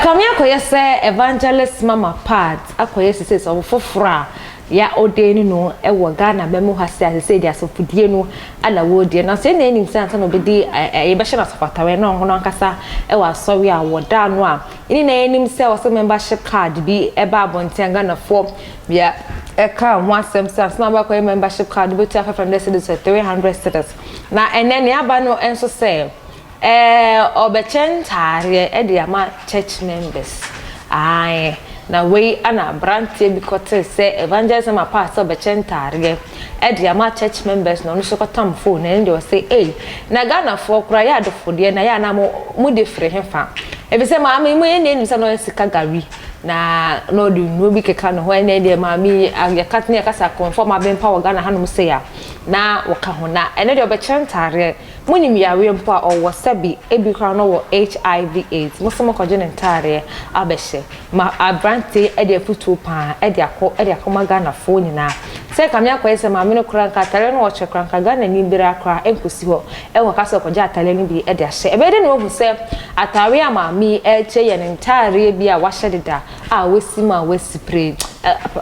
Ɛkame akɔyɛ sɛ Evangelist Mama Pat akɔyɛ sesei sɔfo foforɔ a ya ordain no wɔ Ghana man mu ha se a sesei deɛ asɔfodie no na wɔredie. Nanso yɛn nyinaa nim sɛ ansa na ɔbɛdi yɛbɛhyɛ no asɔfatareɛ na ɔno ankasa wɔ asɔre a wɔda ano a yɛn nyinaa nim sɛ ɔsɛ membership card bi ɛba abɔnten a Ghanafoɔ bia ɛka ho asɛm sɛ ansa na wobɛkɔyɛ membership card wobɛtua 500 cedis or 300 cedis. Na ɛnɛ nea aba no nso sɛ Ɛɛ ɔbɛkyɛ ntaareɛ de ama church members ae na wei na abranteɛ bi kɔtee sɛ evangelist ama paa sɛ ɔbɛkyɛ ntaareɛ de ama church members na ɔno nso kɔtam phone na ɛno deɛ ɔsɛ ei na Ghanafoɔ koraa yɛ adefodeɛ na yɛ a na mo mo de firi he fa efisɛ maame mo yɛn nim sɛ na ɔyɛ sika gari na na ɔde nnuro bi keka ne ho ɛnɛ deɛ maame yi yɛka ne yɛkasa kɔnfɔm abempa wɔ Ghana hanom sei a na wɔka ho na ɛno deɛ ɔbɛkyɛ ntaareɛ Monim yareɛ mpo a ɔwɔ sɛbi ebi koraa no ɔwɔ HIV AIDS mose mokɔgye ne ntaadeɛ abɛhyɛ ma abranteɛ yi de afutuo paa de akɔ de akɔma Ghanafoɔ nyinaa sɛ kame akɔyɛ sɛ maame no koraa nka ataadeɛ no ɔkyɛ koraa nka Ghanani biara koraa nkɔsi hɔ nkɔka sɛ ɔkɔgye ataadeɛ no bi de ahyɛ ɛbɛyɛ dɛn na wahu sɛ ataadeɛ a maame yi ɛrekyɛ yɛ ne ntaadeɛ bi a wahyɛ deda a wasi mu a wasi pire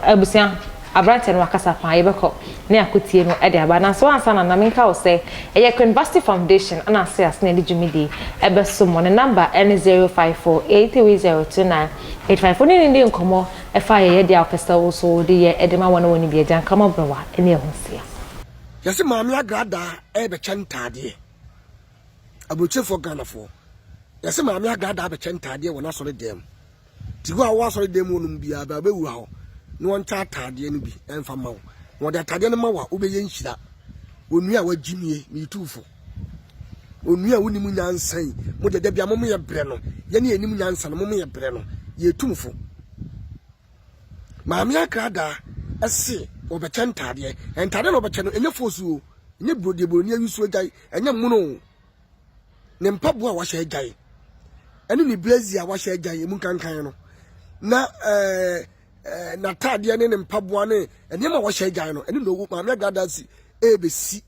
abusua Aberanteɛ no wakasa paa yɛbɛkɔ ne akotie no de aba nanso ansa na na menka wo sɛ ɛyɛ Queen Vasti Foundation ɛna ase ase na ɛde dwumadie ɛbɛso mo ne number ɛne 0548302985 wo ne no ndi nkɔmmɔ ɛfa ayɛyɛdeɛ a wopɛ sɛ wo nso wode yɛ ɛde ma wɔn a wɔnni bi agya nka mmɔborɔwa ne ahusia. Yɛse Maame Agradaa ɛrebɛkyɛ ntaadeɛ. Aburokyerefoɔ Ghanafoɔ. Yɛse Maame Agradaa bɛkyɛ ntaadeɛ wɔ n'asɔre dɛm. Nti wo a wowɔ asɔredan mu hɔnom biara, bra bɛwura hɔ na wɔnkyɛ ataadeɛ no bi mfa mma wo. Na wɔde ataadeɛ no ma wo a, wobɛyɛ nhyira. Onua a wagyimie, meretu wo fo. Onua a wonim nyansa yi, mo deɛ da bia mo yɛ brɛ no. Yɛne yɛnim nyansa no, mo yɛ brɛ no. Yɛretu mo fo. Maame Akradaa ɛse wɔbɛkyɛ ntaadeɛ. Ntaadeɛ na wɔbɛkyɛ no, ɛnyɛ foosu o. Ɛnyɛ deɛ buroni ayi so agyae, ɛnyɛ mono o. ne mpaboa a wahyɛ agyae ɛne ne blazer a wahyɛ agyae emu nkankan no na ɛɛ ɛɛ n'ataadeɛ ne ne mpaboa ne nneɛma a wahyɛ agyae no ɛne na owu maame agrada si ɛrebɛsi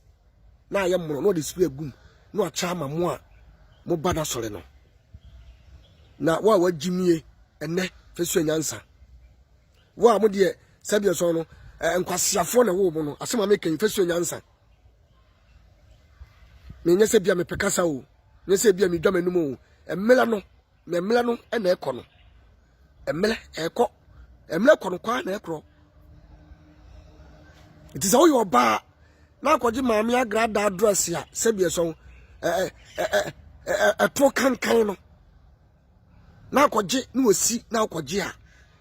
na ayɛ mmono na ɔde spray agum na wakyɛ ama mo a mo ba n'asɔre no na wo a wagyimie ɛnɛ fɛsua nyansa wo a mo deɛ sɛdeɛ sɔn no ɛɛ nkwaseafoɔ na ɛwɔ mo no asɛm a meka yi fɛsua nyansa. Menyɛ sɛ bia mepɛ kasa o, nyɛ sɛ bia medwa m'anum o. Mmerɛ no, na mmerɛ no na ɛkɔ no. Mmerɛ ɛkɔ. Mmerɛ kɔ no kwaa na ɛkorɔ. Nti sɛ woyɛ ɔbaa na akɔgye maame agradaa dress a sɛbi ɛsɔn ɛto kankan no na akɔgye na wɔsi na akɔgye a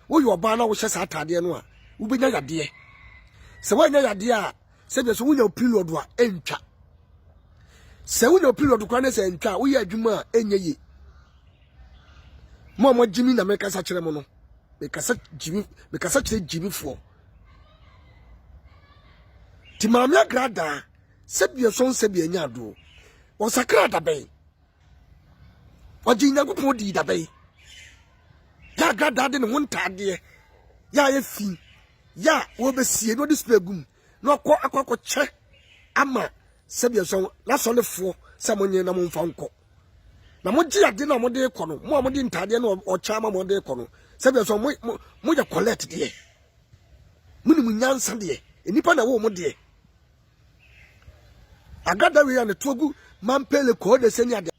woyɛ ɔbaa na wohyɛ saa ataadeɛ no a wobɛnya yadeɛ sɛ woanya yadeɛ a Sɛdeɛ sɛ wonya period a ɛntwa. Sɛ wonya period koraa ne sɛ ɛntwa a woyɛ adwuma a ɛnyɛ yie. Mo a moagye mi na mekasa kyerɛ mo no, mekasa gyimi, mekasa kyerɛ gyimifoɔ. Ti maame agradaa sɛbi ɛsɔn sɛbi ɛnyɛ adoɔ. Wɔsakra dabɛn. Wɔgye Nyankopɔn dii dabɛn. Yɛ agradaa de ne ho ntaadeɛ yɛ ayɛ fi yɛ a wɔbɛsie na ɔde spray gu mu na ɔkɔ akɔ akɔkyɛ ama sɛdeɛ sɛ n'asɔrefoɔ sɛ monye na momfa nkɔ na mogye ade na mode kɔ no mo a mode ntaadeɛ na ɔkyɛ ama mode kɔ no sɛdeɛ sɛ mo moyɛ collect deɛ monim nyansa deɛ nnipa na ɛwɔ mo deɛ agada wei a ne to agu mampele kɔɔ de sɛ ne ade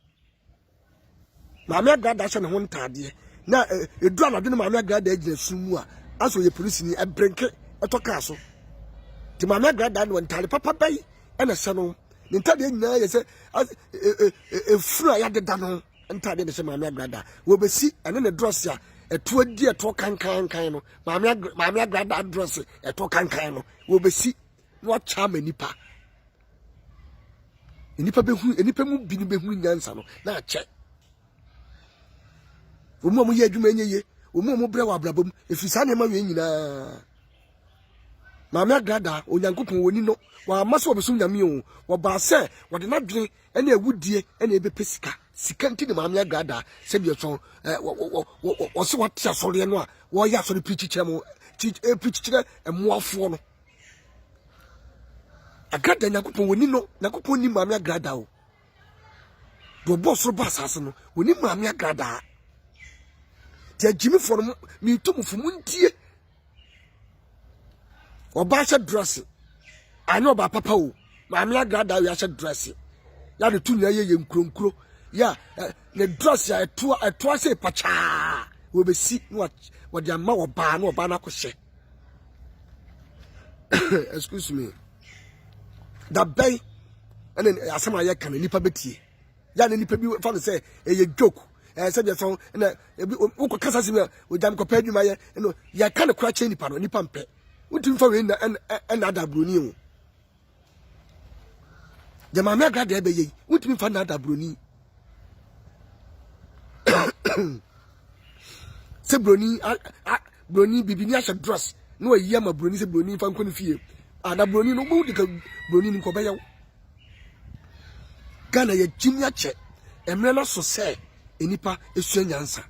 Maame Agrada hyɛ ne ho ntaadeɛ na ɛduru anadwo no Maame Agrada gyina sum mu a asɛ ɔyɛ polisini ɛbrenke ɛtɔ kaa so nti Maame Agrada no ntaade papa bɛyi ɛna ɛhyɛ no ne ntaadeɛ nyinaa yɛ sɛ efunu a yɛadeda no ntaadeɛ na ɛhyɛ Maame Agrada wɔbɛsi ɛne ne drɔse a ɛto adi ɛto kankankan no Maame Maame Agrada drɔse ɛto kankan no wɔbɛsi na wakyɛ ama nipa nnipa bɛhunu nnipa mu bi no bɛhunu nyansa no na akyɛ wɔn a wɔyɛ adwuma nyɛ yie wɔn a wɔbrɛ wɔ abrabɔ mu ɛfiri saa nneɛma wei nyinaa maame agrada onyankopɔn wɔni no wɔama sɛ wɔbɛsom nyame o wɔbaa sɛ wɔde n'adwene ne awudie ne ɛbɛpɛ sika sika nti ne maame agrada sɛbi ɛsɔn wɔse wɔate asɔreɛ no a wɔyɛ asɔre pirikyi kyerɛ mo pirikyi kyerɛ mmoafoɔ no Agrada Nyankopɔn wɔni no Nyankopɔn ni maame agrada o deɛ ɔbɔ soro bɔ asase no wɔni maame agrada Nti agyimifoɔ no metu mo fo montie. Ɔbaa hyɛ drɛse. Anyɛ ɔbaa papa o. Maame agrada wei ahyɛ drɛse. Ya ne to nyinaa yɛ yɛ nkuronkuro. Ya ne drɛse a ɛtoa ɛtoa sɛ pakyaa. Wɔbɛsi na wɔde ama ɔbaa na ɔbaa no akɔhyɛ. Excuse me. Da bɛn ɛna asɛm a yɛka no nipa bɛtie. Ya ne nipa bi fa no sɛ ɛyɛ joke. Ɛɛ sɛ deɛ sɔn ɛna ebi wokɔ kasa si mi a ogya mi kɔpɛ adwuma yɛ ɛna yɛka no kora kyɛn nipa no nipa mpɛ. Wontumi fa wei na ɛna ada buroni o. Deɛ maame agra deɛ ɛbɛyɛ yi wontumi fa na ada buroni. Sɛ buroni a a buroni bibini ahyɛ dress na wayi ama buroni sɛ buroni fa nkɔ ne fie. Ana buroni no wobɛwu de ka buroni no nkɔbɛyɛ wo. Ghana yɛ gyimi akyɛ mmerɛ no so sɛ nnipa esua nyansa.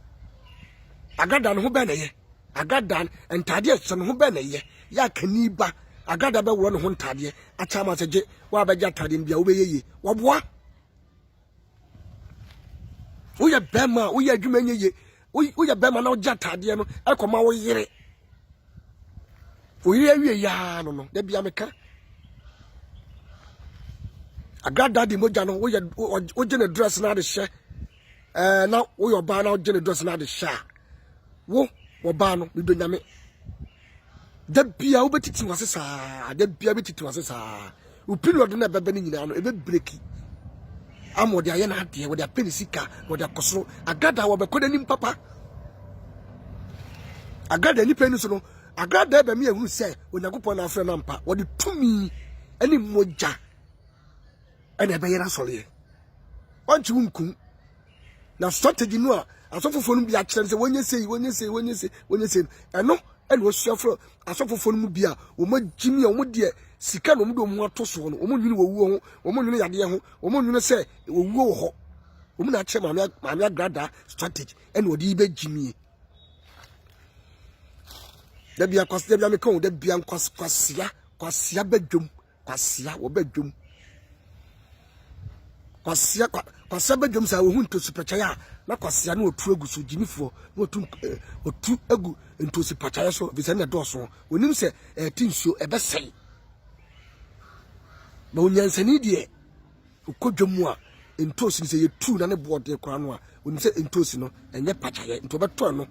Agrada no ho bɛn na ɛyɛ? Agrada ntaadeɛ ɛhyɛ no ho bɛn na ɛyɛ? Yɛ akani ba agrada bɛworɔ ne ho ntaadeɛ akyɛ ama sɛ gye woabɛgye ataadeɛ no bia wobɛyɛ yie. Wɔboa. Woyɛ bɛrima a woyɛ adwuma nyɛ yie. Woyɛ bɛrima na wogye ataadeɛ no ɛkɔma wo yere. Wo yere awie yaa no no da bia meka. Agrada de mogya no woyɛ wogye ne dress na ade hyɛ ɛɛ na woyɛ ɔbaa na wogye ne dress na ade hyɛ a wo ɔbaa no medɔ nyame da bia wobɛtiti wase saa da bia bɛtiti wase saa wo period no ɛbɛbɛ no nyinaa no ɛbɛbreki ama wɔde ayɛ n'adeɛ wɔde apɛ ne sika na wɔde akɔ soro agrada wɔbɛkɔ n'anim papa agrada nipa ni so no agrada ɛbɛmi ehunu sɛ onyankopɔn na afrɛ no ampa wɔde tumi ne mogya ɛna ɛbɛyɛ n'asɔreɛ wɔnkye wo nkum na strategy no a asɔfofoɔ no bi akyerɛ no sɛ wɔnyɛ sei wɔnyɛ sei wɔnyɛ sei wɔnyɛ sei ɛno ɛna wɔsua frɛ asɔfofoɔ no mu bi a wɔn agyimi a wɔn deɛ sika na wɔn de wɔn ho ato soɔ no wɔn nwene wɔwuo ho wɔn nwene yadeɛ ho wɔn nwene sɛ wɔwuo wɔ hɔ wɔn na akyerɛ maame maame agrada strategy ɛna wɔde yi bɛgyimie dabi akwasi dabi ameka o dabi ankwasi kwasia kwasia bɛdwom Kwasea wɔba dwom. Kwasea kwa kwasea ba dwom saa wɔhu ntosi pɛkyɛe a na kwasea no wɔtu agu so gyimifoɔ na wɔtu eh, wɔtu agu ntosi pɛkyɛe so efisɛ na ɛdɔɔso. Wɔnim sɛ ɛte nsuo ɛbɛsɛe. Na onyansani deɛ Wokɔ dwa mu a, ntoosi no sɛ yɛtu na ne boɔ den koraa no a, onim sɛ ntoosi no ɛnyɛ pakyaeɛ nti ɔbɛtɔ ɛno.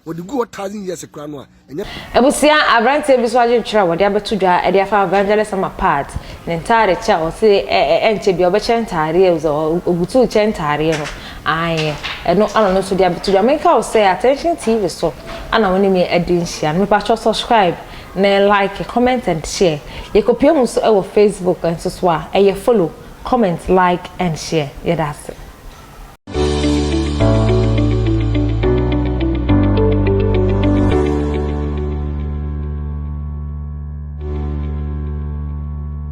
Wɔde gu hɔ thousand years koraa no a, ɛnyɛ. Abusua, aberanteɛ bi nso adwenkyerɛ a wɔde abɛto dwa de afa Evangelist Ama Pat ne ntaade kyɛ a ɔse ɛnkyɛ biara ɔbɛkyɛ ntaadeɛ ɔsɛ ɔbutu kyɛ ntaadeɛ no ae ɛno ana ɔno nso de abɛto dwa. Menka wo sɛ Attention TV so ana wo ne me adi nhyia no mepakyɛw subscribe Ne like, comment and share. Yɛkɔpue mu nso wɔ Facebook nso so a, ɛyɛ follow, comment, like and share. Yɛda ase.